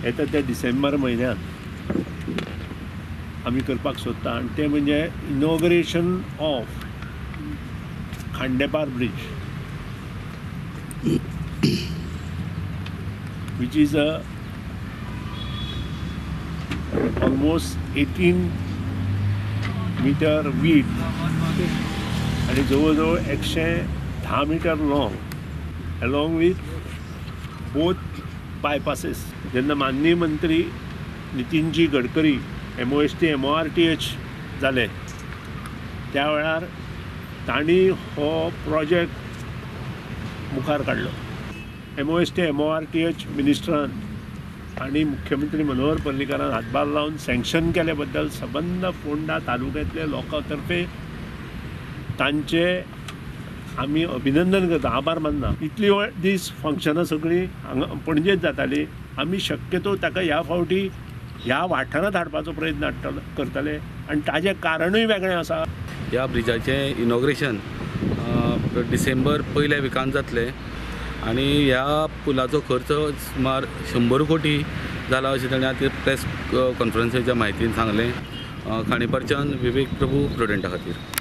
येता त्या डिसेंबर म्हयन्यांत आमी करपाक सोदता आनी तें म्हणजे inauguration of Khandepar bridge, which is a almost 18 meter width आणि जवळजवळ 110 meter long, along with both bypasses. जेन्ना माननीय मंत्री नितीनजी गडकरी MOST MORTH जाले त्या वेळार तांणी हो प्रोजेक्ट मुखार काडलो. MOST MORTH मिनिस्टरान आनी मुख्यमंत्री मनोहर पर्रीकारान हातभार लावन सँक्शन केले बद्दल सबंद फोंडा तालुक्यांतले लोकां तर्फे तांचे आमी अभिनंदन करता, आभार मानना. इतली दीस फंक्शनां सगळीं हांगा पणजेच जातालीं, आमी शक्यतो ताका ह्या फावटी ह्या वाठारांत हाडपाचो प्रयत्न करतले आनी ताजें कारणूय वेगळें आसा. ह्या ब्रिजाचें इनॉग्रेशन डिसेंबर पयल्या विकान जातलें आनी ह्या पुलाचो खर्च सुमार 100 कोटी जाला अशें ताणें आतां प्रेस कॉन्फरन्साच्या म्हायतीन सांगलें. खांडेपारच्यान विवेक प्रभू, प्रुडंटा खातीर.